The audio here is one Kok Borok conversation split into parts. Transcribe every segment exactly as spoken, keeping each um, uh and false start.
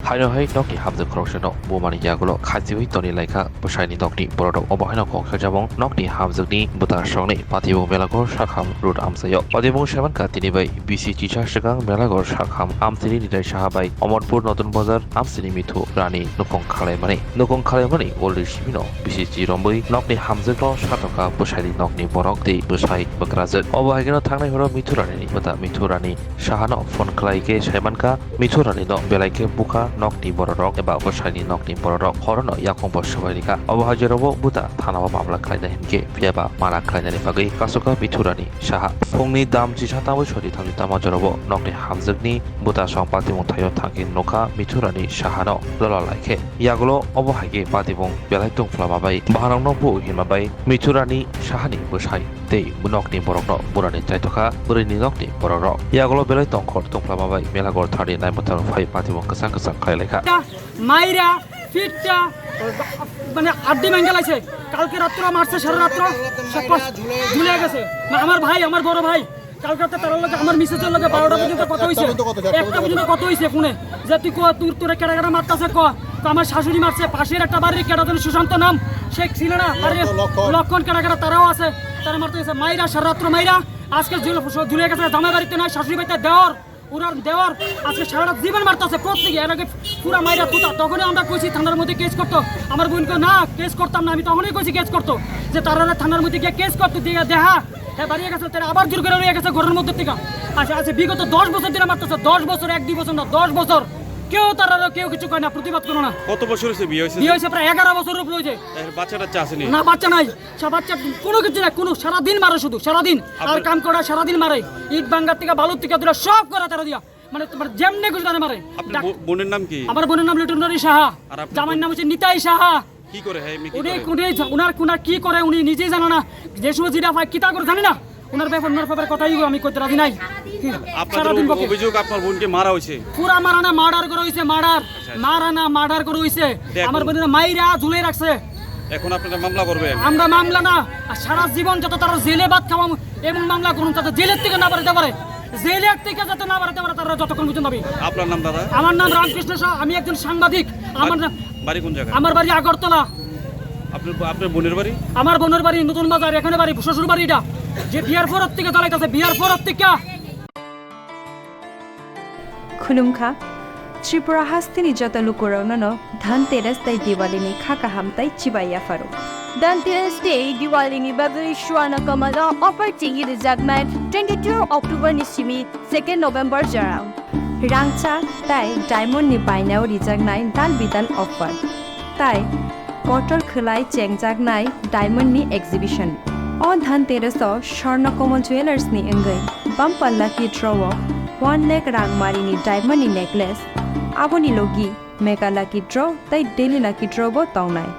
Haino hai nokni hamjwk khoroksano bumani yagulo khachiwi toni laikha bwsaini nokni bororok. Obo haino kok sajabong nokni hamjwkni bwta songni Patibung Belagor sakham road amchaio. Patibung saimankha tini bai bisi chisa swkang Belagor sakham amchini Nitai Saha bai Omorpur Notun Bazar amchini Mithu Rani nukhung khalaimani. Nukhung khalaimani uldi sibino bisi chirombwi nokni hamjwkno satokha bwsaini nokni borok tei bwsai bwkrajwk. Obo hai kheno thangnai horo Mithu Rani ni bwta Mithu Rani Sahano phone khlai khe saimankha, Mithu Rani no belai khe bukha nokni bororok eba bwsaini nokni bororok horono yakungbo swbai rikha. Obo hai jorobo bwta thanao mamla khlainai hinkhe, phiyaba mara khlainani bagwi kasukha Mithu Rani Saha. Phungni dam chisa tangwi sori thamchi tama jorobo nokni hamjwkni bwta song Patibung thaio thangkhe nukha Mithu Rani Sahano lola laikhe. Yagulo obo hai khe Patibung belai tungphla mabai baharokno bu hinma bai Mithu Rani Sahani bwsai tei nokni borokno burani chaitokha bwrwini nokni borokrok. Yagulo belai tongkhor tongphlama bai Melagor thani naimwthang phai Patibung kwchang kwchang khlai laikha. মাইরা ফিটটা মানে আড্ডি ভেঙে লাইছে। কালকে রাত্র মারছে, সারা রাত্র সব পাশ ঝুলে গেছে। মা-, আমার ভাই, আমার বড় ভাই, কালকে রাতে তার লগে আমার মিসেসের লগে বারোটা পর্যন্ত কথা হইছে। একটা পর্যন্ত কথা হইছে ফোনে, যে তুই ক-, তোর, তোরে কেডা কেডা মারতাছে ক। তো আমার শাশুড়ি মারছে, পাশের একটা বাড়ির কেডা যেন সুশান্ত নাম, সে ছিল না, আরে লক্ষণ। লক্ষণ কেডা কেডা তারাও আছে, তারা মারতে গেছে। মাইরা সারা রাত্র মাইরা আজকে ঝুলে, ঝুলে গেছে, জামাই বাড়িতে নাই, শাশুড়ি বাড়িতে দেওর, ওনার দেওর আজকে সারাটা জীবন মারতেছে প্রত্যেকে। এর আগে পুরা মাইরা তুতা, তখনই আমরা কইছি থানার মধ্যে কেস করতো। আমার বোন কই, "না, কেস করতাম না।" আমি তখনই কইছি কেস করতো, যে তারা থানার মধ্যে গিয়ে কেস করতো, দিয়ে দেহা, হ্যাঁ, বাড়িয়ে গেছে, তারা আবার জোর করে লইয়া গেছে ঘরের মধ্যে থেকে। আচ্ছা, আচ্ছা, বিগত দশ বছর ধরে মারতেছে, দশ বছর, এক দুই বছর না, দশ বছর কেউ তারা কেউ কিছু কয় না, প্রতিবাদ করে না। কত বছর হয়েছে বিয়ে হয়েছে? বিয়ে হয়েছে প্রায় এগারো বছর উপরে হয়েছে। এর বাচ্চা টাচ্চা আসেনি? না, বাচ্চা নাই। সা-, বাচ্চা কোনো কিছু নাই, কোনো সারাদিন মারে শুধু, সারাদিন। আর আপনার কাম করা সারাদিন মারে, ইট ভাঙ্গার থেকে, বালুর থেকে তুলে সব করে তারা দিয়া, মানে তোমার যেমনে খুশি তারা মারে। আপনার ডাক-, বো-, বোনের নাম কি? আমার বোনের নাম লিটন রানী সাহা। আর আপনার জামাইর বোন? নাম হচ্ছে নিতাই সাহা। কি করে? হ্যাঁ, এমনি কি উনি, করে? উনি, ওনার, ওনার কি করে উনি নিজেই জানে না। যে সময় যেটা পায়, কিতা করে জানি না। ওনার ব্যাপার, ওনার ব্যাপারে কথাই আমি কইতে রাজি নাই। কি? আপনাদের সারাদিন অভি-, বকে। অভিযোগ আপনার বোনকে মারা হয়েছে? পুরা মারা না, মার্ডার করা হয়েছে, মার্ডার। আচ্ছা, আচ্ছা। মারা না, মার্ডার করা হয়েছে। দিয়ে এখন? আমার বোনের মাইরা ঝুলে রাখছে। এখন আপনারা মামলা করবেন? আমরা মামলা না, আর সারা জীবন যত তারা জেলে ভাত খাওয়াম, এমন মামলা করুন, যাতে জেলের থেকে না বাড়াতে পারে, জেলের থেকে যাতে না বাড়াতে পারে, তারা যতক্ষণ পর্যন্ত দাবি। আপনার নাম, দাদা? আমার নাম রামকৃষ্ণ সাহা, আমি একজন সাংবাদিক। আমার বাড়ি, নাম, বাড়ি কোন জায়গায়? আমার বাড়ি আগরতলা। আপনার, আপনার বোনের বাড়ি? আমার বোনের বাড়ি নতুন বাজার, এখানে বাড়ি, শ্বশুর বাড়ি এটা। যে বিয়ার পর থেকে চালাইতেছে, বিয়ার পর থেকে। Khulumkha, Tripura hasteni joto lukurokno no Dhanteras tei Diwali ni kha kaham tei chibai yapharo. Dhanteras tei Diwali ni bagwi Swarna Kamal o offer chengwi rijaknai twenty-two October ni simi second November jorao. Rangchak tei diamond ni bainao rijaknai dal bidal offer. Tai kotor khwlai chengjaknai diamond ni exhibition. O Dhanteras o Swarna Kamal Jewellers ni wngwi bumper lucky draw o one lakh rang mari ni diamond ni necklace, aboni logi mega lucky draw tei daily lucky draw bo tongnai.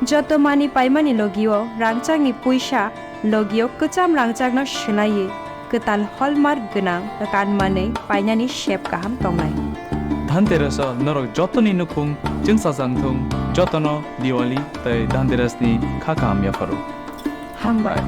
Joto mani paimani logio rangchakni puisa logio kwcham rangchakno swlaiwi kwtal hallmark gwnang kanmanwi painani sep kaham tongnai. Dhanteras o norok jotoni nukhung chwngsajak thung, jotono Diwali tei Dhanteras ni kha kaham yapharo. Hambai.